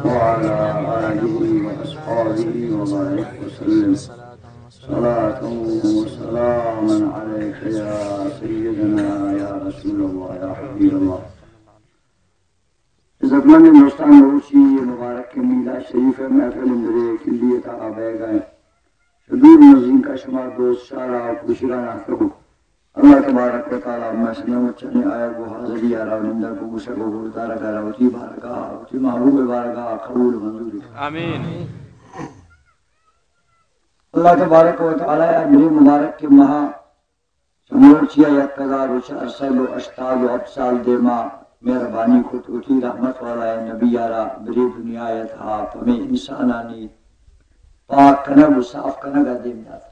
وعلى آله وأصحابه وبارك وسلم. صلاة وسلاما عليك يا سيدنا يا رسول الله يا حبيب الله. عزتمند دوستان، مروچی مبارک میلاد شریف محفل اندرے کلی تا آبے گئے. شدور نزدیک کا شما دوست شارا اور خوشی کا ناخبو. اللہ تبارک و تعالی میں سنے مچنے آیا کو حاضری آرا نندہ کو گوشہ کو گردارہ کا راوتی بارگاہ، وتی محبوب بارگاہ قبول منظور. آمین. اللہ تبارک و تعالی ء میری مبارک کے مہا چمورچیا یک ہزار و چار سد و ہشتاد و ہفت سال دیما مہربانی کت، وتی رحمت والا نبی آرا بری دنیا ء تہا پمے انسانانی پاک کنگ و صاف کنگ ء دیم دات.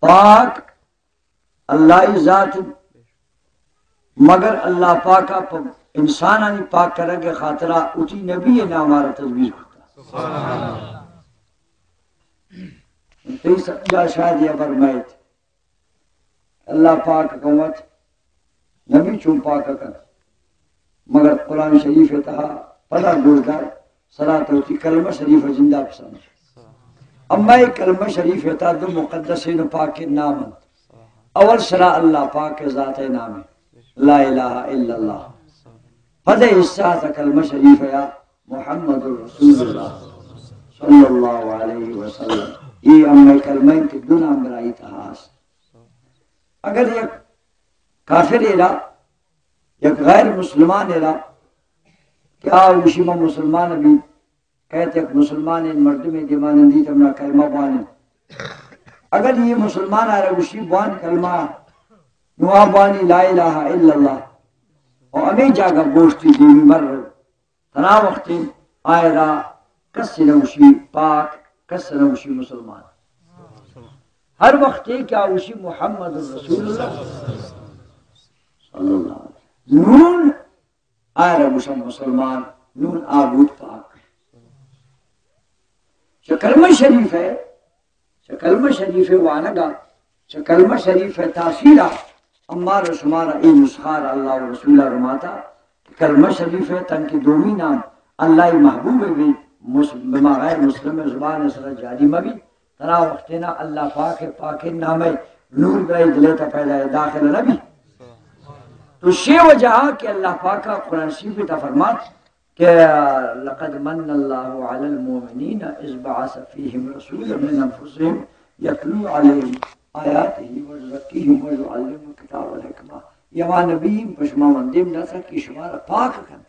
پاک اللہ ء ذات، مگر اللہ پاک ء پہ انسانانی پاک کنگ ء خاطرا وتی نبی ء نام ء را تجویز کرتا. تئی سمجھا شاید یہ فرمائیت، اللہ پاک کمت نبی چون پاک کن، مگر قرآن شریف تہا پدا گوشدار سرا تو وتی کلمہ شریف زندہ بسان. اما یہ کلمہ شریف تا دو مقدس و پاک نام انت. اول سرا اللہ پاک ذات نام، لا الہ الا اللہ. پدے حصہ تا کلمہ شریف یا محمد رسول اللہ صلی اللہ علیہ وسلم. یہ اما کلمہ انت دو نام برائی تہا است. اگر یک کافر ایرا، یک غیر مسلمان ایرا، کیا وشی ما مسلمان بھی کہت یک مسلمان مردم دیما نندیت ہمنا کلمہ بوانن. اگر یہ مسلمان آرا گوشی بوان کلمہ، نو آ بوانی لا الہ الا اللہ، اور ہمیں جاگہ گوشتی دیمی مر رو. تنا وقت آئرا کس نہ گوشی پاک، کس نہ گوشی مسلمان. ہر وقت کیا گوشی محمد رسول اللہ صلی اللہ علیہ وسلم. نون آئرا گوشن مسلمان، نون آ بوت پاک. چہ کلمہ شریف ہے، چہ کلمہ شریف وانگا، چہ کلمہ شریف تاثیرا، امارا شمارا اے نسخار اللہ و رسول رماتا کہ کلمہ شریف تنکہ دومی نام اللہ محبوب بھی مس-، بما غیر مسلم زبان سر جاری مبی. ترا وقتنا اللہ پاک پاکیں نامے نور برای دلے تا پیدا ہے، داخل نبی. تو شے وجہ کہ اللہ پاک قرآن شریف تا فرمات کہ لقد من اللہ علی المؤمنین اذ بعث فیہم رسولا من انفسہم یتلو علیہم آیاتہ ویزکیہم ویعلمہم الکتاب والحکمہ. یہ ہما نبی پشما من دیم داتا کہ شمارا پاک کن.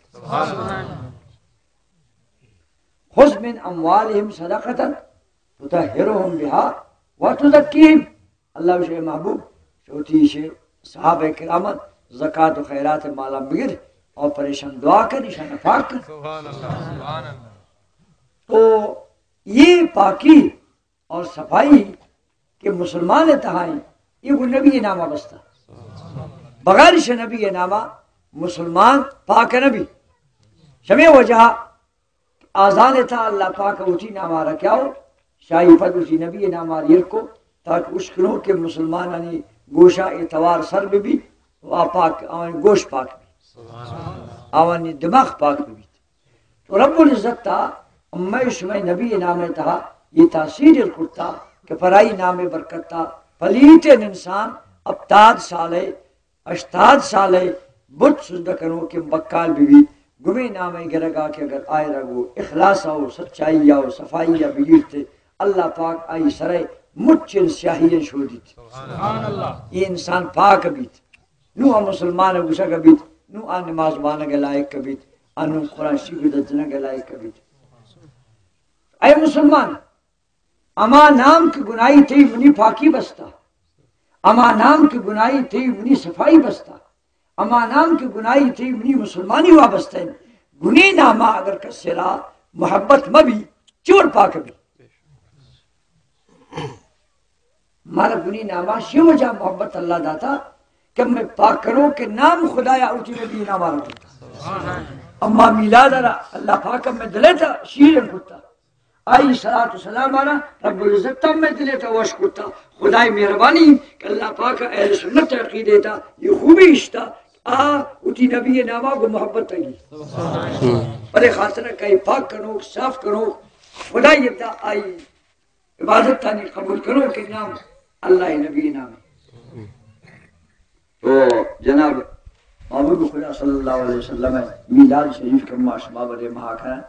خذ من اموالہم صدقۃ تطہرہم بہا وتزکیہم. اللہ وش اے محبوب، چوتی شے صحابہ کرامت زکات و خیرات مالا بگر اور پریشان دعا کر، ایشان پاک کر. سبحان اللہ. تو یہ پاکی اور صفائی کہ مسلمان تہائیں، یہ کو نبی نامہ بستا. بغیر شے نبی نامہ مسلمان پاک نبی. شمے وجہ آزان تا اللہ پاک وتی ناما را کیا ہو، شاہی پد وتی نبی ناما را ایر کو، تاکہ اشکنو کہ مسلمانانی گوشا اے توار سر بہ بی، و آ پاک، آوانی گوش پاک بی، آوانی دماغ پاک بہ بیت. تو رب العزت تا امہ شمئے نبی نامے تہا یہ تاثیر ایر کرتا کہ پرائی نامے برکتا پلیتیں انسان ہپتاد سالے ہشتاد سالے بت سجدہ کنوکیں بکال بہ بیت، گمے نامے گرگا کہ اگر آئرا گو اخلاص و سچائی و صفائی بگیرتے، اللہ پاک آئی سرے مچن سیاہی شودیت. سبحان اللہ. یہ انسان پاک بیت، نو آ مسلمان گوشگ بیت، نو آ نماز وانگ لائق بیت، آ نو قرآن شریف دجنگ لائق بیت. اے مسلمان، اما نام کہ گناہی تئی منی پاکی بستا، اما نام کہ گناہی تئی منی صفائی بستا، اما نام کہ گناہی تئی منی مسلمانی وابستہ انت. گنی ناما اگر کسے را محبت مبی، چور پاک بی. مارا گنی ناما شی وجہ محبت اللہ داتا کہ میں پاک کرو کہ نام خدایا اوتی نبی ناما را کرتا. اما میلاد را اللہ پاک میں دلیتا شیر کرتا. آئی صلاۃ و سلام آنا رب العزت ہم میں دلے تا وش کرتا۔ خدای مہربانی کہ اللہ پاک اہل سنت عقیدے تا یہ خوبی اشتا، آ وتی نبی ناما گو محبت تگی۔ پرے خاطر کئی پاک کنوک، صاف کنوک، خدای تا آئی عبادت تانی قبول کنوک نام اللہ نبی نام۔ تو جناب محبوب خدا صلی اللہ علیہ وسلم میلاد شریف کہ ما شما برے مہا کرن،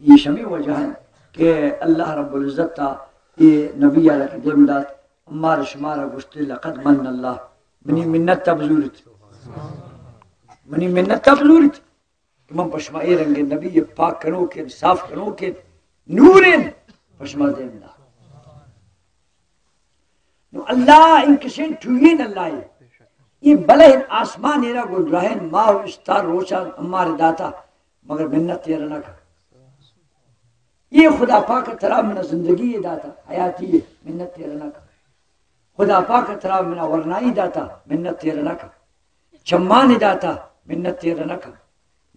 یہ شمی وجہ ہے کہ اللہ رب العزت تا یہ نبی علیہ دیم دات، امار شمارا گوشتے لقد من اللہ، منی منت تا بزورت، منی منت تا بزورت کہ من پشما اے رنگ نبی پاک کنوکیں، صاف کنوکیں، نوریں پشما دیم دا۔ نو اللہ انکسیں ٹوئیں اللہ ہے۔ یہ بلہ آسمان ایرا گل رہن ماہ و استار روچان امار داتا، مگر منت تیر نہ کر۔ یہ خدا پاک ترا من زندگی داتا، حیاتی ہے، منت تیر نہ کر۔ خدا پاک ترا منا ورنائی داتا، منت تیر نہ کن۔ چمانی داتا، منت تیر نہ کن۔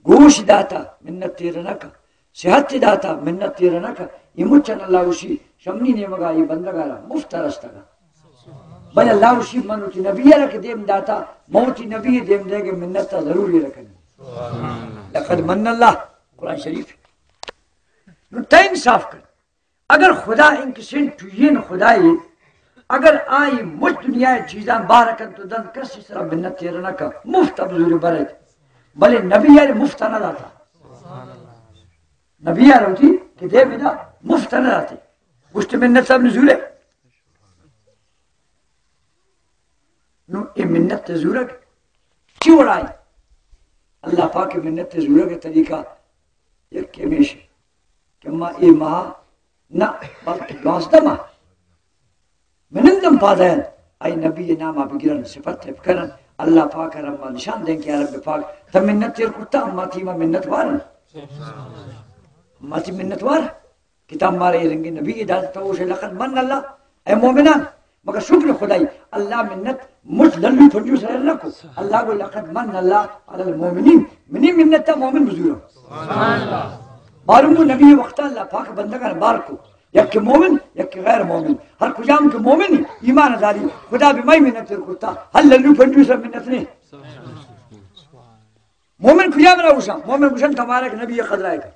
گوش داتا، منت تیر نہ کن۔ صحت داتا، منت تیر نہ کن۔ یہ مچن اللہ وشی شمنی نیمگا یہ بندگارا مفت رستگا۔ بل اللہ وشی من وتی نبی را کہ دیم داتا، من وتی نبی دیم دے کہ منت تا ضروری رکنی۔ لقد من اللہ، قرآن شریف۔ نو تین صاف کن۔ اگر خدا انکسیں ٹوئیں خدائے، اگر آئی مچ دنیا چیزاں بار کن تو دن کسی سرا منت تیر نہ کن، مفت بزور برے۔ بلے نبی یار مفت نہ داتا۔ نبی یار ہوتی کہ دے بدا مفت نہ داتے۔ گوشت منت سب نزورے۔ نو اے منت زورگ چی وڑائی؟ اللہ پاک منت زورگ طریقہ یک ہمیش کہ ما اے ماہ نہ، بلکہ دوازدہ ماہ منندم پادین، آئی نبی نام بگرن، صفت بکنن، اللہ پاک رب ما نشان دیں کہ یا رب پاک، تم منت تیر کرتا، اما تی ما منت وارن، اما تی منت وار۔ کتاب مارا اے رنگیں نبی دات تو اوشے لقد من اللہ، اے مومنان، مگر شکر خدائی، اللہ منت مچ للو پنجو سر نہ کو۔ اللہ گو لقد من اللہ علی المؤمنین، منی منت تا مومن بزورم۔ باروں گو نبی وقت اللہ پاک بندگان بار کو، یک مومن، یک غیر مومن، ہر کجام کہ مومن ایمان داری، خدا بہ مئی منت تیر کرتا، ہر للو پنجو سر منت نہیں۔ مومن کجا منا گوشاں؟ مومن گوشن تمارا کہ نبی قدر آئے کن۔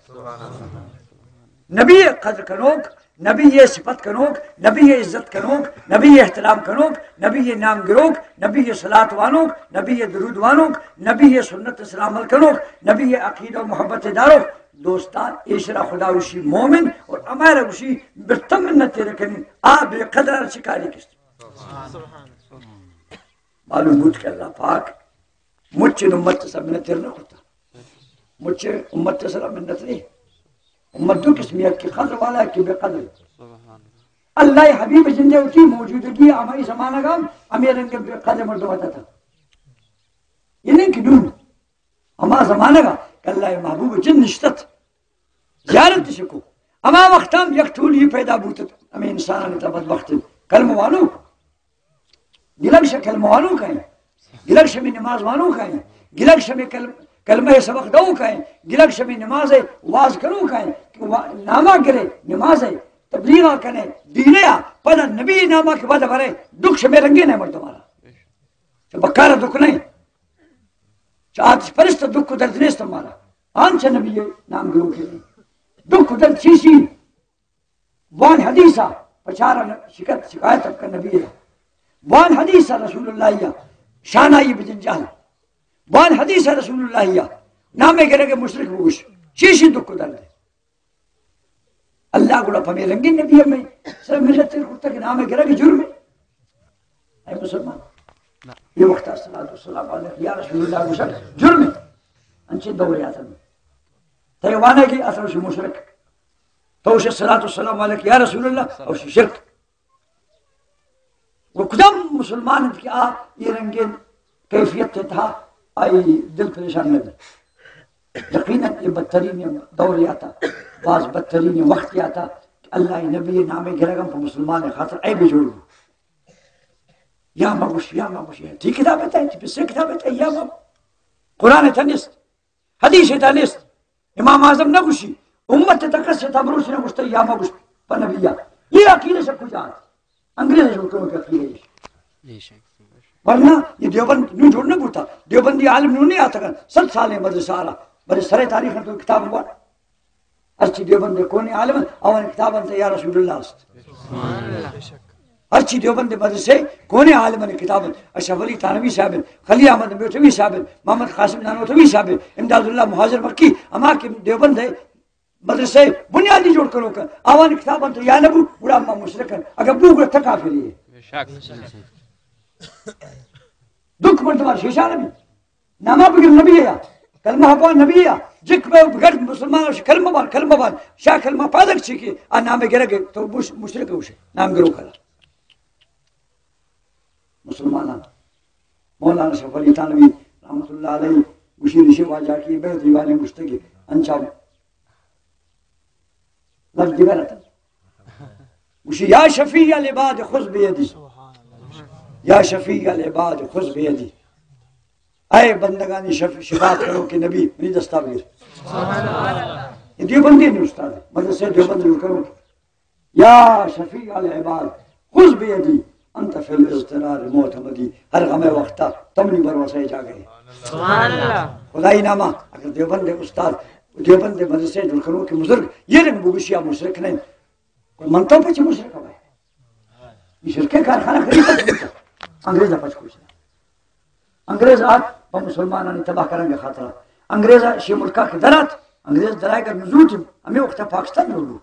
نبی قدر کنوک، نبی صفت کنوک، نبی عزت کنوک، نبی احترام کنوک، نبی نام گروک، نبی صلاۃ وانوک، نبی درود وانوک، نبی سنت سر عمل کنوک، نبی عقیدہ و محبت داروک۔ دوستان، ایشرا خدا وشی مومن اور ہمارا وشی برتم منت تیر کنی، آ بے قدر چی کاری کست۔ معلوم بود کہ اللہ پاک مچ امت سر منت تیر نہ کرتا۔ مچ امت سر منت نہیں۔ امت دو قسم، یک کہ قدر والا، یک کہ بے قدر۔ اللہ حبیب زندے ہوتی موجودگی ہماری زمانہ کا ہمیں رنگ بے قدر مردم ہوتا تھا۔ یہ نہیں کہ نون ہما زمانہ کا کہ اللہ محبوب جن نشتت زیارت شکو۔ ہما وقت ہم یک ٹولی پیدا بوتت، ہمیں انسان تا بدبخت کلمہ وانو گلگ شہ کلمہ وانوک ایں، گلگ شہ ہمے نماز وانوک ایں، گلگ شہ ہمے کل-، کلمہ سبق دئوک ایں، گلگ شہ ہمے نماز واز کنوک ایں کہ وا-، ناما گرے، نماز تبلیغا کنے، دینے آ، پدا نبی ناما کہ وعدہ برے، دکھ شہ ہمے رنگیں نہ مردمانا۔ چہ بکارا دکھ نہیں۔ چہ آتش پرست دکھ و درد نیست مارا۔ آنچہ نبی نام گروکے۔ دکھ و درد چیسی؟ بوان حدیثا پچارا شکت شکایت کن نبی را۔ بوان حدیثا رسول اللہ یا شانائی بجن جہل۔ بوان حدیثا رسول اللہ یا نام گرگ مشرک بگوش۔ چیشی دکھ و درد ہے؟ اللہ گڑا پمے رنگی نبی ہمیں سر ملت تیر کرتا کہ نام گرگ جرم ہے۔ اے مسلمان، یہ وقت الصلاۃ والسلام علیک یا رسول اللہ گوشن جرم ہے۔ انچے دور آتن۔ تیوانے کی اثر مشرک۔ تو اسے الصلاۃ والسلام علیک یا رسول اللہ اور شرک۔ وہ کدام مسلمان انت کہ آ یہ رنگین کیفیت تھا، آئی دل پریشان نہ بی۔ یقیناً یہ بدترین دور آتا، باز بدترین وقت آتا کہ اللہ نبی نام گرگم پہ مسلمان خاطر عیب جوڑ بو۔ یا مگوش، یا مگوش، تی کتاب ہے، تی پسے کتاب ہے، یا مگوش۔ قرآن تنست۔ حدیث تا نیست۔ امام اعظم نہ گوشی، امت تک سے تبروش نہ گوشتا یا ما گوشت پہ نبیا۔ یہ عقیدہ سے کجا؟ انگریز جوڑ کرو کہ عقیدہ یہ۔ ورنہ یہ دیوبند نو جوڑ نہ بوتا، دیوبندی عالم نو نہیں آتا کن، صد سال مدرسہ آرا، بلے سرے تاریخ تو کتاب ہوا۔ ہرچی دیوبند کون عالم، اوان کتاب انت یا رسول اللہ است۔ ہرچی دیوبند مدرسے کون عالم کتاب انت، اشرف علی تھانوی صاحب، خلیل احمد میٹھوی صاحب، محمد قاسم نانوتوی صاحب، امداد اللہ مہاجر مکی، ہما کہ دیوبند ہے مدرسے بنیادی جوڑ کرو کن، آوان کتاب انت یا نبو، گڑا ما مشرک انت، اگر بو گڑا تکافری ہے۔ دکھ مردمان شیشان نبی۔ نامہ بگر نبی یا کلمہ پان نبی یا جک بے بگر مسلمان، شا کلمہ بان، کلمہ بان، شا کلمہ پادک چی کہ آ نام گرگ تو مش-، مشرک ہوشے، نام گرو کلا۔ مسلمانان مولانا اشرف علی تھانوی رحمت اللہ علیہ گوشی، نشے واجہ کی بے دیوانے گشتگی انچا لفظ دیگر اتن۔ گوشی، یا شفیع العباد خذ بیدی، یا شفیع العباد خذ بیدی، اے بندگانی شف-، شفاعت کرو کہ نبی منی دستا بگیر۔ یہ دیوبندی نے استاد، مدرسے دیوبند جوڑ کرو۔ یا شفیع العباد خذ بیدی، انت فی الاضطرار معتمدی، ہر غم وقتا تمنی بھروسہ جاگہ۔ خدائی نامہ، اگر دیوبند استاد، دیوبند مدرسے جوڑ کرو کہ بزرگ یہ رنگ بگوشی، آپ مشرک نہیں۔ من تو پچ مشرک ہے، یہ شرک کارخانہ خرید۔ انگریز پچ کچھ انگریز آت پہ مسلمانانی تباہ کنگ ءِ خاطرا۔ انگریز شی ملکا کہ درات، انگریز درائے گر نزوت، ہمیں وقت پاکستان جوڑ بو۔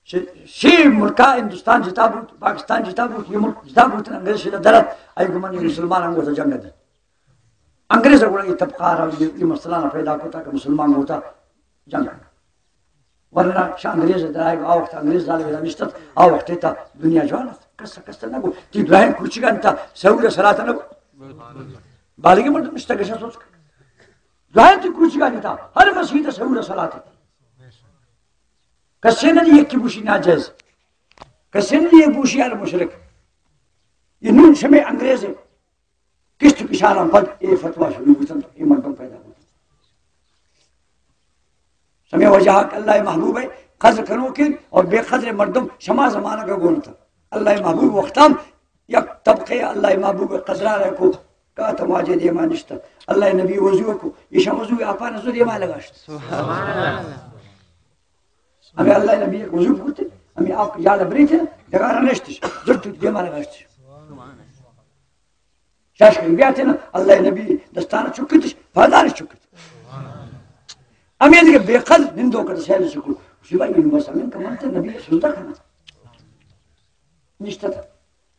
شی، شی ملکا ہندوستان جتا بوت، پاکستان جتا بوت، یہ ملک جتا بوت، انگریز شی درات، آئی گمان مسلمان ہم گوتا جنگ دی۔ انگریز گوڑا یہ طبقہ را یہ، یہ مسئلہ نہ پیدا کوتا کہ مسلمان گوتا جنگ۔ ورنہ شہ انگریز درائگ، آ وقت انگریز ظالم ادا نشتت، آ وقت تا دنیا جوان ات۔ کس کس نہ گو، تی دراہیں کوچگان تا سہور صلاح نہ گو۔ بالغ مردم نشتہ گشا سوچ۔ دراہیں تی کوچگان تا ہر مسجد سہور صلاح۔ کسے نہ یہ کی بوشی ناجائز۔ کسے نہ یہ بوشی ہر مشرک۔ یہ نون شمے انگریز کشت و کشاراں پد اے فتویٰ شروع بوتنت، اے مردم پیدا بوتنت۔ سمے وجہ کہ اللہ محبوب ءِ قدر کنوکیں اور بے قدر مردم شما زمانگ ءَ گون ات۔ اللہ محبوب وقتاں یک طبقے اللہ محبوب ءِ قدران ءَ کو کہ آ تماجے دیما نشت۔ اللہ نبی وضو کو، ایشاں وضو آپان زو دیما لگاشت۔ سبحان اللہ۔ ہمیں اللہ نبی وضو کرتے، ہمیں آپ یاد بریتے، ڈگار نشتش، زرت دیما لگاشتش۔ شاش کہ بیاتیں نا، اللہ نبی دستان چکتش، پادان چکت۔ ہمیں دیگہ بے قدر نندو کت سیل شکو۔ شی بھائی، این بس ہمیں کمان تے نبی سجدہ کنا۔ نشتہ تا۔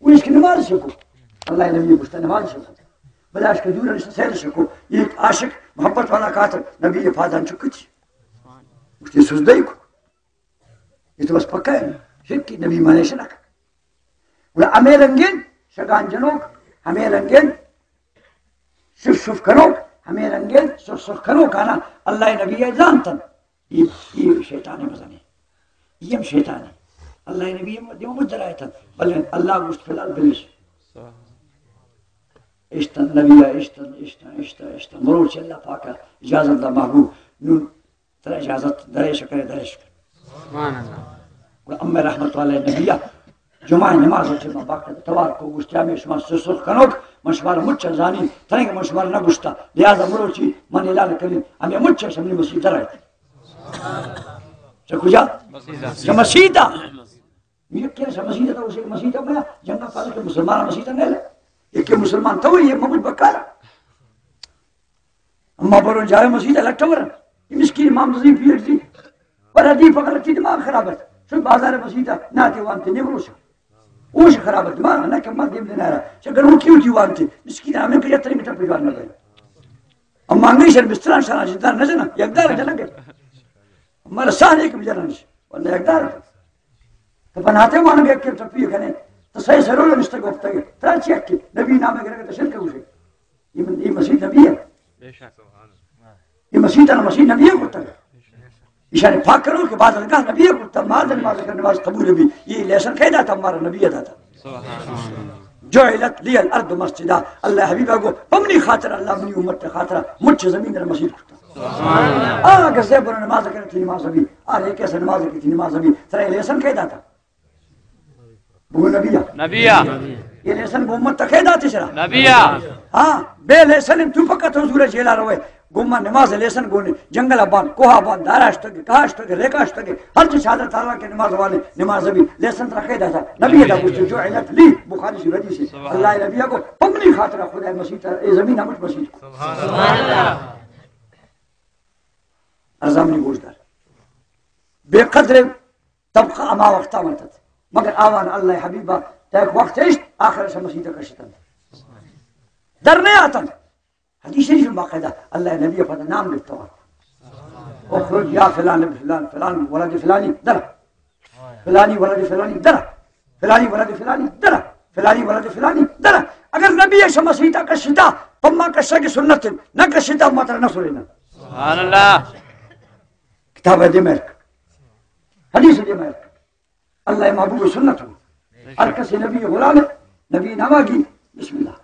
وہ اس کی نماز شکو۔ اللہ نبی گشتا نماز شکو۔ بلاش کہ دور نشتہ سیل شکو۔ ایک عاشق محبت والا کاتر نبی پادان چکت۔ اس کی سجدہ ہی کو۔ یہ تو بس پکا ہے، شرکی نبی مانے شرک۔ گڑا ہمے رنگیں شگان جنوک، ہمے رنگیں شف شف کنوک، ہمے رنگیں سرخ سرخ کنوک آنا اللہ نبی ءَ زانتن۔ یہ، یہ شیطان مزنی، یہ ہم شیطان ہے۔ اللہ نبی ہم دیو مجد رائے تھا، بلے اللہ گوشت فی الحال بلیش۔ اشتن نبی، اشتن، اشتن، اشتن، اشتن۔ مروچ اللہ پاک اجازت دا محبوب۔ نون ترا اجازت، درے شکر، درے شکر۔ سبحان اللہ۔ گڑا امے رحمت والے نبی ءَ جمعہ نماز ءِ ٹیم ءَ باقاعدہ توار کو، گوشت ہمے شما سرخ سرخ کنوک، من شمارا مچ زانی، تنگ من شمارا نہ گوشتا، لہذا مروچی من اعلان کنی، ہمے مچ شمنی مسیت در آیت۔ چہ کجا؟ مسیت۔ چہ مسیت ءَ۔ یک کس مسیت تو اسے مسیت میں جنگا پاس کے مسلمان مسیت نہیں لے۔ ایک مسلمان تو یہ مبد بکارا۔ اما برو جائے مسیت لٹا ورن۔ یہ مسکین امام رضی پی ایچ ڈی۔ پر دی فقط تی دماغ خراب ہے۔ شو بازار مسیت نہ تے وانتے نہیں بروشا۔ اوش خراب ہے دماغ نہ کہ مت دیم دینا رہا۔ چہ گرو کیوں تی وانتے۔ مسکین ہمیں کہ یتری مٹا پجوان نہ گئے۔ اما انگریز بستران شانا جدار نہ جنا۔ یک دار جنا گئے۔ ہمارا ساہ نہیں کہ بجانا نش۔ واللہ یک دار۔ تو بناتے وانگ یک ٹپی کنے، تو سہی سرو نشتہ گفتگ۔ ترا چی حق؟ نبی نام گرگ تو شرک ہوشے۔ یہ من-، یہ مسیت نبی ہے۔ بے شک۔ یہ مسیت ہے نا، مسیت نبی ہے کتا۔ ایشان پاک کرو کہ بعد الگاہ نبی ہے کتا، مال نماز کر نماز قبول بھی۔ یہ لیسن کہہ داتا ہمارا نبی ہے داتا۔ سبحان اللہ۔ جعلت لی الارض مسجدا۔ اللہ حبیب کو پمنی خاطر، اللہ منی امت خاطر مچ زمین در مسجد کتا۔ آ، اگر زیب نماز کرے، تئی نماز بھی۔ آ، ریکے سے نماز کی، تئی نماز بھی۔ ترا یہ لیسن کئے داتا؟ بگو نبیا۔ نبیا۔ یہ لیسن گو امت تکے داتی سرا؟ نبیا۔ ہاں، بے لیسن تو پکا تو زورا جیلا روے۔ گو ما نماز لیسن گونے، جنگل بان، کوہ بان، دارا اشتگے، کاہ اشتگے، ریکا اشتگے، ہر چی چادر تارا کے نماز وانے، نماز بھی لیسن ترا کئے داتا؟ نبی دا گوشت، جعلت لی، بخاری شریف حدیث ہے۔ سبحان اللہ۔ اللہ نبی کو پمنی خاطر خدا مسیت، اے زمین مجھ مسیت کو۔ سبحان اللہ۔ ارزامنی گوشدار۔ بے قدر طبقہ ہما وقتا مرتت۔ مگر آوان اللہ حبیبا تا یک وقت اشت، آخر شہ مسیت کشتن۔ در نہ آتن۔ حدیث شریف باقاعدہ اللہ نبی پدا نام گفتا۔ اخرج یا فلان ابن فلان، فلان ولد فلانی، در۔ فلانی ولد فلانی، در۔ فلانی ولد فلانی، در۔ فلانی ولد فلانی، در۔ اگر نبی شہ مسیت کشتا، پما کشگ سنت، نہ کشتا، ما ترا نہ سرینا۔ سبحان اللہ۔ کتاب دے مہر۔ حدیث دے مہر۔ اللہ محبوب سنت ہو۔ ہر کسی نبی غلام ہے، نبی نامہ کی، بسم اللہ۔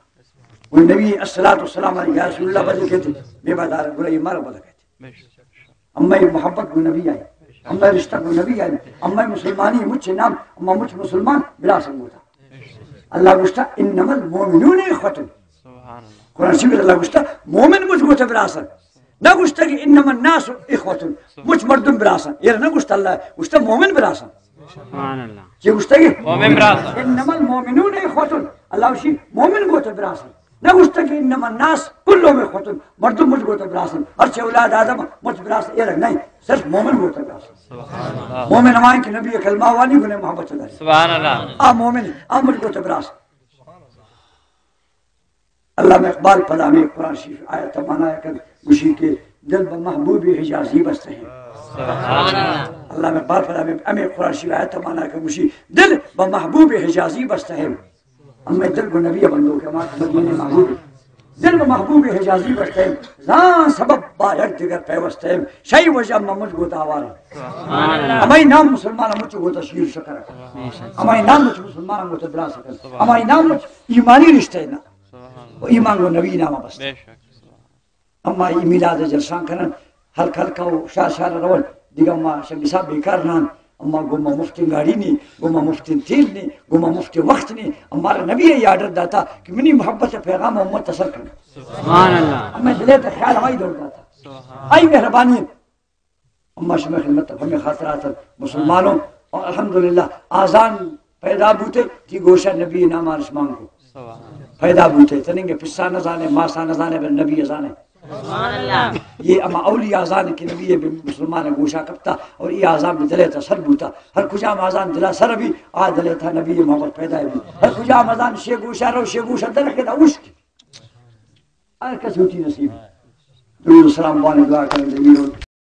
وہ نبی الصلوۃ والسلام علیہ یا رسول اللہ بدل کہتے، بے بازار گرے مارا بدل کہتے۔ اما یہ محبت کو نبی آئے، اما یہ رشتہ کو نبی آئے، اما یہ مسلمانی مچ نام، اما مچ مسلمان بلا سنگوتا۔ اللہ گوشتا، انما المؤمنون اخوۃ۔ سبحان اللہ۔ قرآن شریف اللہ گوشتا، مومن مچ گوتا براسن۔ نہ گوشتگی انما الناس اخوۃ، مچ مردم براسن۔ یہ نہ گوشت اللہ، گوشت مومن براسن۔ سبحان اللہ۔ چی گوشتگی؟ مومن براسن۔ انما المؤمنون اخوۃ۔ اللہ وشی مومن گوت براسن۔ نہ گوشتگی انما الناس کلهم اخوۃ، مردم مچ گوت براسن۔ ہر چی اولاد آدم مچ براسن، یہ نہیں، صرف مومن گوت براسن۔ سبحان اللہ۔ مومن ہمائیں کہ نبی کلمہ وانی گنے محبت داری۔ سبحان اللہ۔ آ مومن، آ مچ گوت براسن۔ علامہ اقبال پدا ہمے قرآن شریف آیت مانا کن، گوشی کہ دل بہ محبوب حجازی بستہ ہے۔ سبحان اللہ۔ علامہ اقبال پدا ہمے، ہمے قرآن شریف آیت مانا کن، گوشی دل بہ محبوب حجازی بستہ ہے۔ ہمے دل گو نبی بندو کہ ہما مدینے محبوب۔ دل بہ محبوب حجازی بستہ ہے۔ زان سبب با یک دگر پیوستہ ہے۔ شئی وجہ ممج گو داوارا۔ سبحان اللہ۔ ہمائی نام مسلمان مچ گو تا شیر شکر۔ ہمائی نام مچ مسلمان گو تا برا سکن۔ ہمائی نام مچ ایمانی رشتہ ہے نا۔ سبحان اللہ۔ و ایمان گو نبی نام بس۔ بے شک۔ اما ای میلاد جلسان کنن، ہلک ہلک و شار شار رول، دیگہ ما شنگی صاحب بیکار نان، اما گو ما مفتین گاڑی نی، گو ما مفتین تیل نی، گو ما مفتین وقت نی، اما را نبی ای آرڈر داتا کہ منی محبت پیغام امت اثر کن۔ سبحان اللہ۔ اما دلے تے خیال ہمائی دور داتا۔ سبحان اللہ۔ آئی مہربانی۔ اما شمئے خدمت ء ہمے خاطر آتن مسلمانوں، اور الحمدللہ آزان پیدا بوتے، تی گوشا نبی نام آرش مانگو۔ سبحان اللہ۔ پیدا بوتے، تننگے پسا نہ زانے، ماسا نہ زانے، بل نبی زانے۔ سبحان اللہ۔ یہ اما اولی آزان کہ نبی بہ مسلمان گوشا کپتا، اور یہ آزان بہ دلے تا سر بوتا۔ ہر کجام آزان دلا سر بھی، آ دلے تا نبی محبت پیدا بھی۔ ہر کجام آزان شے گوشا رو، شے گوشا درکے تا عشق۔ ہر کس ہوتی نصیب۔ درود و سلام بان دعا کریں دے میرو۔